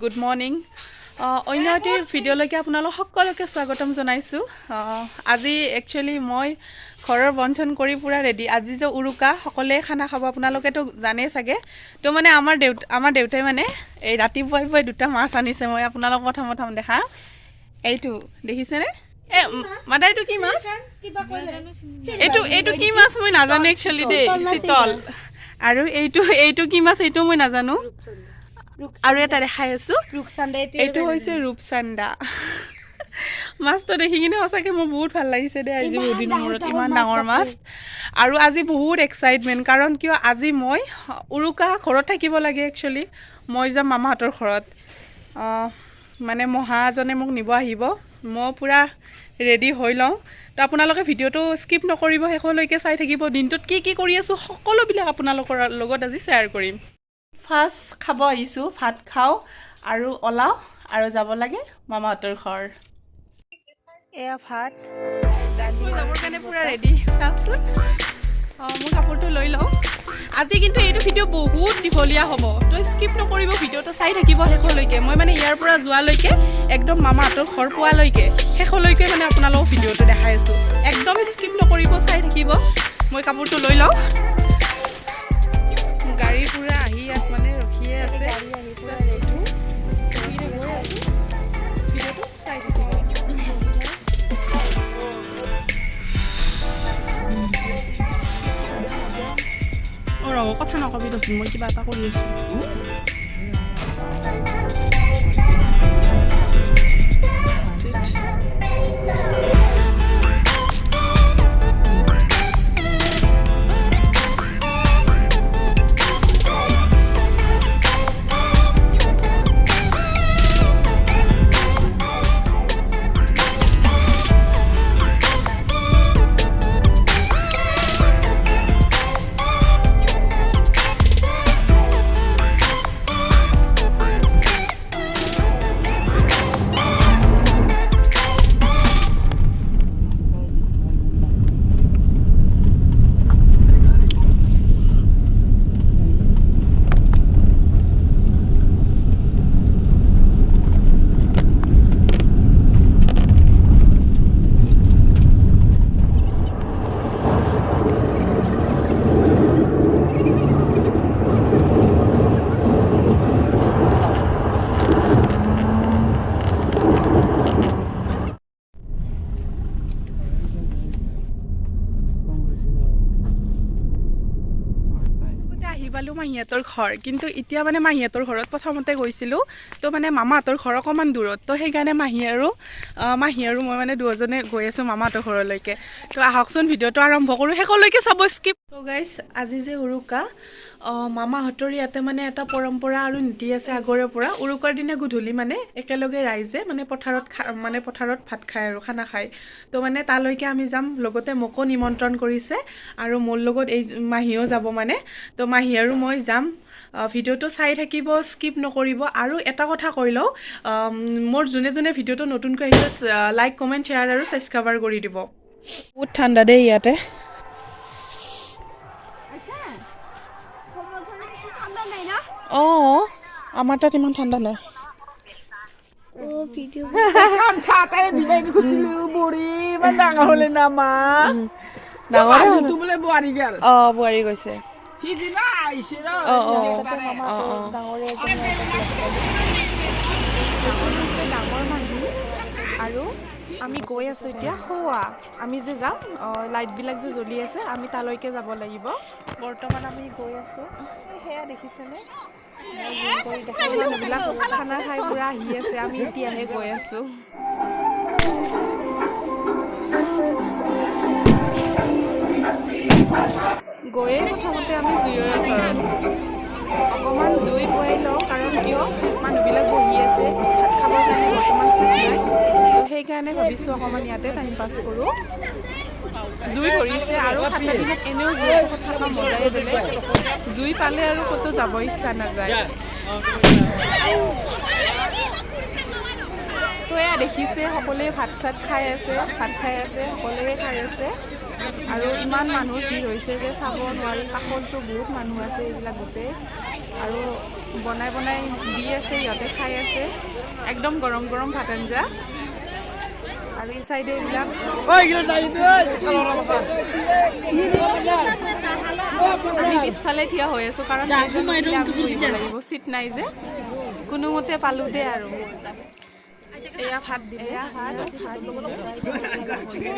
Good morning. অন্য এটি ভিডিঅ'লৈকে আপোনালোক সকলোকে স্বাগতম জনাইছোঁ। আজি একচুৱেলি মই ঘৰৰ বন চন কৰি পূৰা ৰেডি। আজি যে উৰুকা, সকলোৱে খানা খাব, আপোনালোকেতো জানেই চাগে। তো মানে আমাৰ দেউতাই মানে এই ৰাতিপুৱাই পুৱাই দুটা মাছ আনিছে। মই আপোনালোক প্ৰথম প্ৰথম দেখা এইটো দেখিছেনে? এ মাদাৰ, এইটো কি মাছ? এইটো কি মাছ মই নাজানো একচুৱেলি দেই। চিতল। আৰু এইটো কি মাছ, এইটো মই নাজানো। আৰু এটা দেখাই আছো, এইটো হৈছে ৰূপচান্দা। মাছটো দেখি কিনে সঁচাকৈ মোৰ বহুত ভাল লাগিছে দেই। আজি বহুত দিনৰ মূৰত ইমান ডাঙৰ মাছ। আৰু আজি বহুত এক্সাইটমেণ্ট, কাৰণ কিয় আজি মই উৰুকা ঘৰত থাকিব লাগে, একচুৱেলি মই যাম মামাহঁতৰ ঘৰত। মানে মহাজনে মোক নিব আহিব। মই পূৰা ৰেডি হৈ লওঁ। তো আপোনালোকে ভিডিঅ'টো স্কিপ নকৰিব, শেষলৈকে চাই থাকিব। দিনটোত কি কি কৰি আছোঁ, সকলোবিলাক আপোনালোকৰ লগত আজি শ্বেয়াৰ কৰিম। ফাৰ্ষ্ট খাব আহিছোঁ, ভাত খাওঁ আৰু ওলাওঁ আৰু যাব লাগে মামাহঁতৰ ঘৰ। এয়া ভাত। মই যাবৰ কাৰণে পূৰা ৰেডি, চাওকচোন। অঁ, মোৰ কাপোৰটো লৈ লওঁ। আজি কিন্তু এইটো ভিডিঅ' বহুত দীঘলীয়া হ'ব, তো স্কিপ নকৰিব, ভিডিঅ'টো চাই থাকিব শেষলৈকে। মই মানে ইয়াৰ পৰা যোৱালৈকে, একদম মামাহঁতৰ ঘৰ পোৱালৈকে, শেষলৈকে মানে আপোনালোকক ভিডিঅ'টো দেখাই আছোঁ। একদম স্কিপ নকৰিব, চাই থাকিব। মই কাপোৰটো লৈ লওঁ। গাড়ী পূৰা আহি ইয়াত মানে ৰখিয়ে আছে। জাষ্ট উঠো, উঠি গৈ আছোঁ। ভিডিঅ'টো চাই থাকিব। অ ৰ'ব, কথা নকবি দেচোন, মই কিবা এটা কৰি আছোঁ। Street. আগতে আহি পালোঁ মাহীহঁতৰ ঘৰ। কিন্তু এতিয়া মানে মাহীহঁতৰ ঘৰত প্ৰথমতে গৈছিলোঁ, তো মানে মামাহঁতৰ ঘৰ অকণমান দূৰত, তো সেইকাৰণে মাহী আৰু মই মানে দুয়োজনে গৈ আছোঁ মামাহঁতৰ ঘৰলৈকে। তো আহকচোন, ভিডিঅ'টো আৰম্ভ কৰোঁ, শেষলৈকে চাব স্কিপ। ত' গাইজ, আজি যে উৰুকা, মামাহঁতৰ ইয়াতে মানে এটা পৰম্পৰা আৰু নীতি আছে আগৰে পৰা। উৰুকাৰ দিনা গধূলি মানে একেলগে ৰাইজে মানে পথাৰত ভাত খায় আৰু খানা খায়। তো মানে তালৈকে আমি যাম, লগতে মোকো নিমন্ত্ৰণ কৰিছে আৰু মোৰ লগত এই মাহীও যাব। মানে তো মাহী আৰু মই যাম। ভিডিঅ'টো চাই থাকিব, স্কিপ নকৰিব। আৰু এটা কথা কৈ লওঁ, মোৰ যোনে যোনে ভিডিঅ'টো নতুনকৈ আহিছে, লাইক, কমেণ্ট, শ্বেয়াৰ আৰু ছাবস্ক্ৰাইবাৰ কৰি দিব। বহুত ঠাণ্ডা দেই ইয়াতে। ঠাণ্ডা নাই না? অঁ, আমাৰ তাত ইমান ঠাণ্ডা নাই। ভিডিঅ' চাহ দিবাই খুজিছিলো, বুঢ়ী ইমান ডাঙৰ হলে না মা। ডাঙৰ। মাজুটো বোলে বোৱাৰী গেল। অঁ, বোৱাৰী গৈছে। সিদিনা আহিছে ন। অঁ। ডাঙৰে এজনী এইখন হৈছে ডাঙৰ মাহী আৰু আমি গৈ আছোঁ এতিয়া। সৌৱা আমি যে যাম, লাইটবিলাক যে জ্বলি আছে, আমি তালৈকে যাব লাগিব। বৰ্তমান আমি গৈ আছোঁ। এই সেয়া দেখিছেনে? মই জুম কৰি দেখাই দিছোঁ। মানুহবিলাক খানা খাই পূৰা আহি আছে, আমি এতিয়াহে গৈ আছোঁ। গৈয়ে প্ৰথমতে আমি জুইৰ ওচৰত অকণমান জুই পোৱাই লওঁ, কাৰণ কিয় মানুহবিলাক বহি আছে ভাত খাবৰ কাৰণে, বৰ্তমান চাহ নাই। তো সেইকাৰণে ভাবিছোঁ অকণমান ইয়াতে টাইম পাছ কৰোঁ। জুই ধৰিছে আৰু ঠাণ্ডা দিনত এনেও জুইৰ কাষত থকা মজাই বেলেগ। জুই পালে আৰু ক'তো যাব ইচ্ছা নাযায়। তো এয়া দেখিছে, সকলোৱে ভাত চাত খাই আছে, ভাত খাই আছে, সকলোৱে খাই আছে। আৰু ইমান মানুহ ভিৰ হৈছে যে চাব নোৱাৰি। কাষততো বহুত মানুহ আছে, এইবিলাক গোটেই। আৰু বনাই বনাই দি আছে, ইহঁতে খাই আছে, একদম গৰম গৰম ভাত আঞ্জা। আৰু এই চাইডে এইবিলাক আমি পিছফালে থিয় হৈ আছোঁ, কাৰণ এজন উঠিলে আমি বহিব লাগিব, চিট নাই যে। কোনোমতে পালোঁ দে। আৰু এয়া ভাত দিলে, এয়া ভাত ভাত দিলে।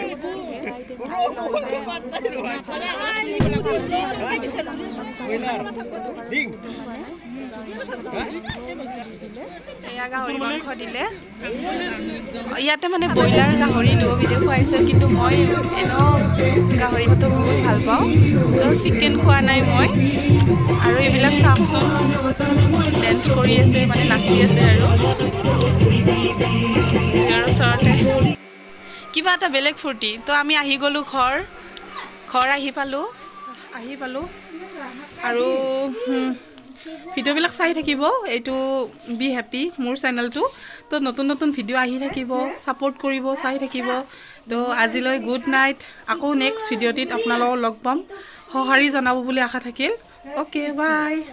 এয়া গাহৰি মাংস দিলে ইয়াতে। মানে ব্ৰইলাৰ, গাহৰি দুয়োবিধে খুৱাইছে, কিন্তু মই এনেও গাহৰি মাংসটো বহুত ভাল পাওঁ, তো চিকেন খোৱা নাই মই। আৰু এইবিলাক চাওকচোন, ডেন্স কৰি আছে, মানে নাচি আছে। আৰু জুইৰ ওচৰতে কিবা এটা বেলেগ ফূৰ্তি। তো আমি আহি গ'লোঁ ঘৰ, ঘৰ আহি পালোঁ, আহি পালোঁ। আৰু ভিডিঅ'বিলাক চাই থাকিব। এইটো বি হেপী মোৰ চেনেলটো, তো নতুন নতুন ভিডিঅ' আহি থাকিব, ছাপোৰ্ট কৰিব, চাই থাকিব। তো আজিলৈ গুড নাইট। আকৌ নেক্সট ভিডিঅ'টিত আপোনালোকক লগ পাম, সঁহাৰি জনাব বুলি আশা থাকিল। Okay, bye.